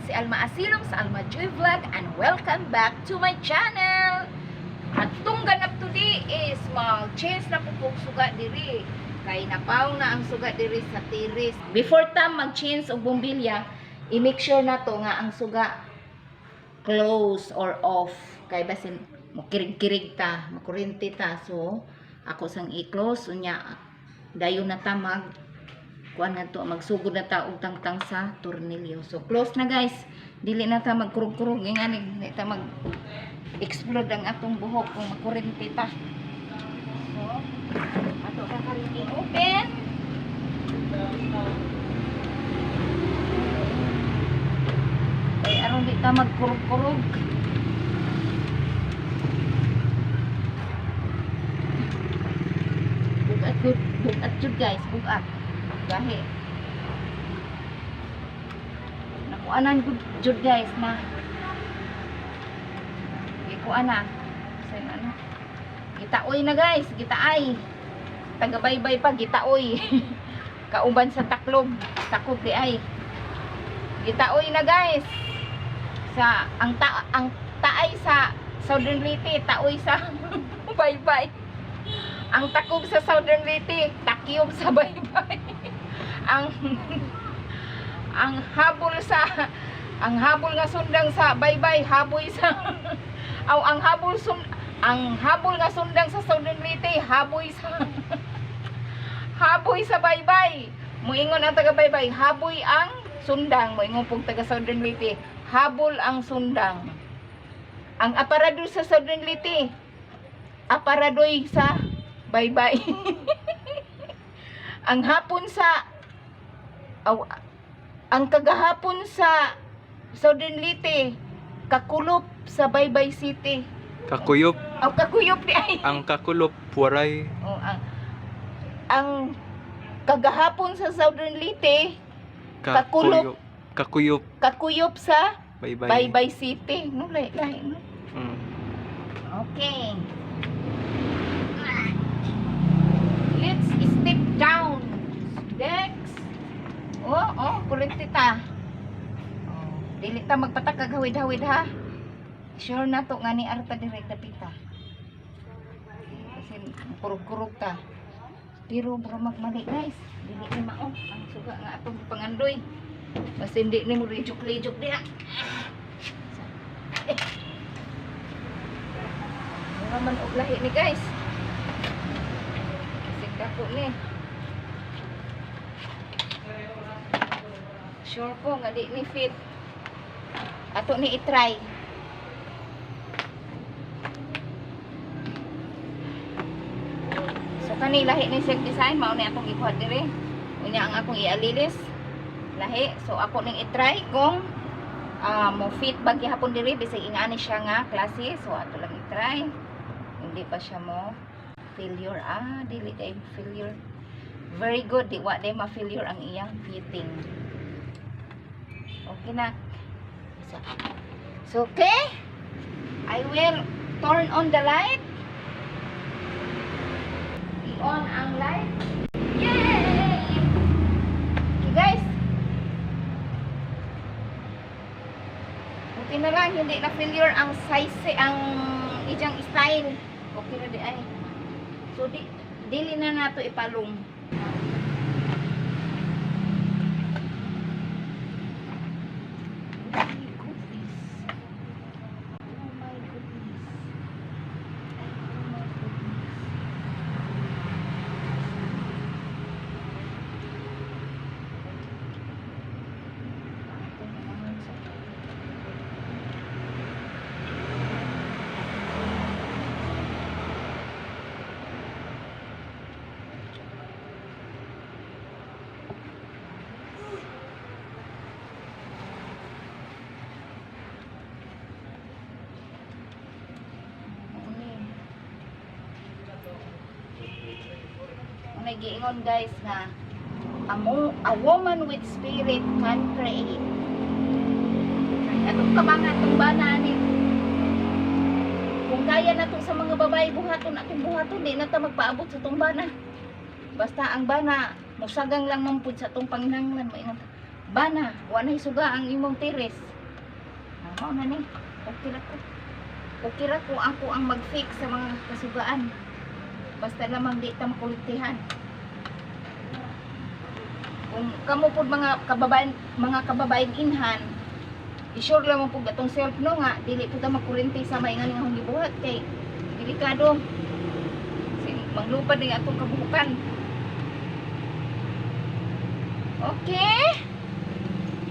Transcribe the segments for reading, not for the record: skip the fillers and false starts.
Si Alma Asilong sa Alma Joy Vlog and welcome back to my channel! Atong ganap today is mag-change na po kog suga diri. Kay napaw na ang suga diri sa tiris. Before ta mag-change og bombilya, i-make sure na to nga ang suga close or off. Kay basin mokirig-kirig ta, makuryente ta. So, ako sang i-close unya dayon na ta mag kuan nga to, magsugod na ta og tangtang sa tornilyo. So close na, guys. Dili na ta magkurog-kurog ingani, dili ta mag explode ang atong buhok kung makurente ta. So ato ka karon i-open. Kay aron di ta magkurog-kurog. Bugat jud, bugat jud, guys, bugat. Gahi. Nakuanan gud jud, guys, na. Gikuan na. Sa ano? Gitaoy na, guys, gitaay. Taga-baybay pa gitaoy. Kauban sa Taklob, Taklob di ay. Gitaoy na, guys. Sa ang ta ang taay sa Southern Leyte, taoy sa baybay. Ang takob sa Southern Leyte, takyog sa baybay. Ang habol sa ang habol nga sundang sa baybay, haboy sa aw ang habol nga sundang sa Southern Leyte, haboy sa baybay. Muingon ang taga baybay, haboy ang sundang. Muingon pug taga Southern Leyte, habol ang sundang. Ang aparador sa Southern Leyte, aparadoy sa baybay. Ang hapon sa aw, ang kagahapon sa Southern Leyte, kakulop sa Baybay City. Kakuyop, Aw, kakuyop di ay. Ang kakulop, waray. Oh, ang kagahapon sa Southern Leyte, Kakulop. Kakuyop, kakuyop sa bye-bye. Baybay City. No, lahi, lahi, no? Mm. Okay. Let's step down. Next. Oh, kurente ta. Oh, dili ta magpatakag hawid-hawid ha. Sure na to nga ni arta direct dapita. Kasi kurog-kurog ta. Pero bro, magmali, guys. Dili ni mao ang suga nga atong pangandoy. Basta hindi ni mo lijok-lijok diha. Eh. Mura man og lahi ni, guys. Kasi dako ni. Sure ko nga di ni fit. Ato ni i-try. So kani lahi ni silk design, mao ni akong ikuha diri. Unya ang akong ialilis. Lahi. So ako ning i-try kung mo fit ba gihapon diri bisag ingani siya nga klase. So ato lang i-try. Hindi pa siya mo failure. Ah, dili day failure. Very good. Di wa day ma-failure ang iyang fitting. Okay na. So okay. I will turn on the light. I-on ang light. Yay! Okay, guys. Buti na lang hindi na failure ang size, ang iyang style. Okay na di ay. So di dili na nato ipalong. Oh my goodness. Oh my goodness. Oh my goodness. Ito na naman sa. Ano eh. Ang nagiingon, guys, nga a woman with spirit can create. Atong kabangan atong bana ni. Kung kaya na to sa mga babae buhaton, atong buhaton, di na ta magpaabot sa tong bana. Basta ang bana musagang lang man pud sa atong panginahanglan, maingon ta. Bana, wa nay suga ang imong tiris. Mao na ni. Okay ra ko. Okay ra ko ako ang mag-fix sa mga kasugaan. Basta lamang di ta makuliktihan. Kung kamo pud mga kababayan inhan, i-sure lamang pud atong self no nga dili pud ta makuryente sa maingan nga akong gibuhat kay delikado. Kasi manglupad ni atong kabuhukan. Okay?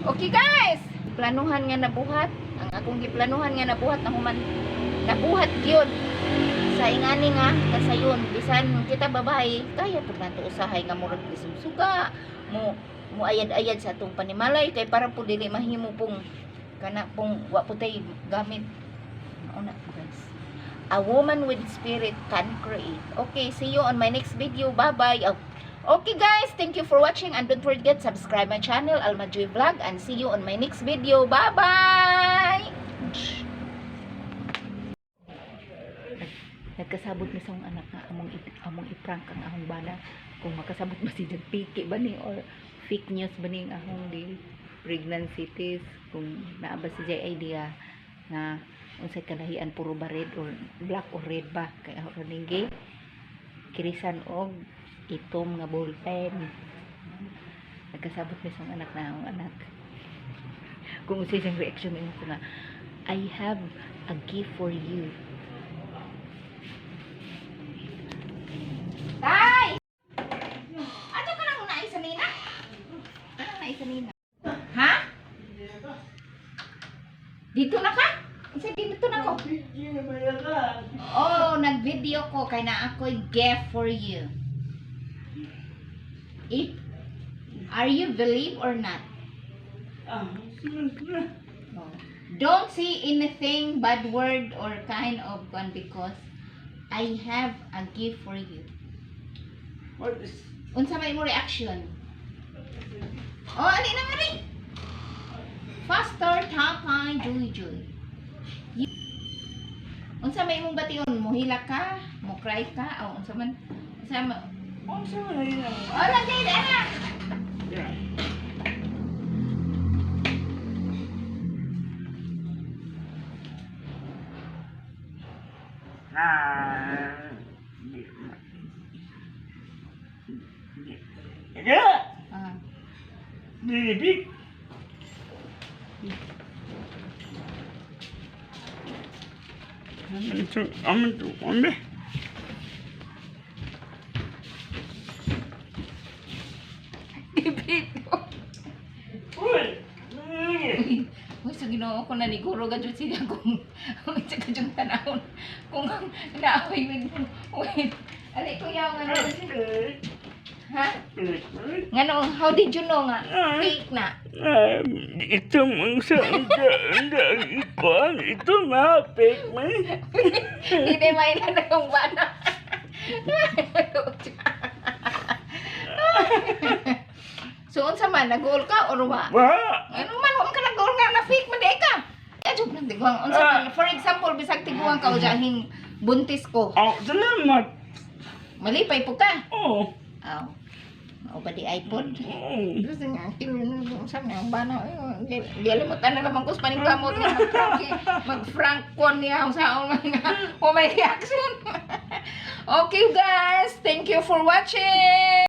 Okay, guys. Planuhan nga nabuhat, ang akong giplanuhan nga nabuhat na human nabuhat gyud sa ingani nga kasayon. Bisan kita babae, kaya pud nato usahay nga murag suga mo mo ayad-ayad sa atong panimalay kay para pud dili mahimo pong kana pong wa po tay gamit. Mao na, guys. A woman with spirit can create. Okay, see you on my next video. Bye bye. Oh. Okay guys, thank you for watching and don't forget subscribe my channel, Alma Joy Vlog, and see you on my next video. Bye bye. Nagkasabot mi sa akong anak nga among i-prank ang akong bana kung makasabot ba siya piki ba ni or fake news ba ni ang akong di pregnancy test, kung naa ba siya idea nga unsay kalahian, puro ba red or black or red ba, kay ako ning gi kirisan og itom nga ballpen. Nagkasabot mi sa akong anak na akong anak kung unsay siyang reaction. Ingon ko nga, "I have a gift for you." Tay! Ano ka nang naay sa nina? Anong naay sa nina? Ha? Dito na ka? Isa dito na ko. Oh, nag-video ko kay na ako'y gift for you. If are you believe or not? Oh. Don't say anything bad word or kind of one because I have a gift for you. What is Unsa may mo reaction? Oh, ali na nga rin. Faster, tapay, joy, joy. Unsa may imong bation? Mohila ka? Mo cry ka? O unsa man? Unsa man? Unsa man yun? Oh, lagi ana. Yeah. Ah. Yeah. Ah. Big. I'm to I'm Dibito. Uy. Uy, sa Ginoo ko naniguro ka jud siya kung sa ka jud tanawon kung naaway with wait. Ali ko yaw nga no. Ha? Ngano, how did you know nga fake na? Ito mong sa ikuan, ito na fake man. Hindi may na yung bana. So unsa man, nag-goal ka or wa? Wa. Ano man, wa man ka nag-goal nga na fake man di ka. Eh, joke lang tiguang. Unsa man, for example, bisag tiguang ka o jahing buntis ko. Oh, salamat. Malipay po ka. Oh. Aw. Mao ba di iPod? Oh. Gusto nga, sa nga, bana, gilimutan na naman ko sa paningkamot nga mag-prank, mag-prank ko niya sa nga, oh, may reaction. Okay guys, thank you for watching!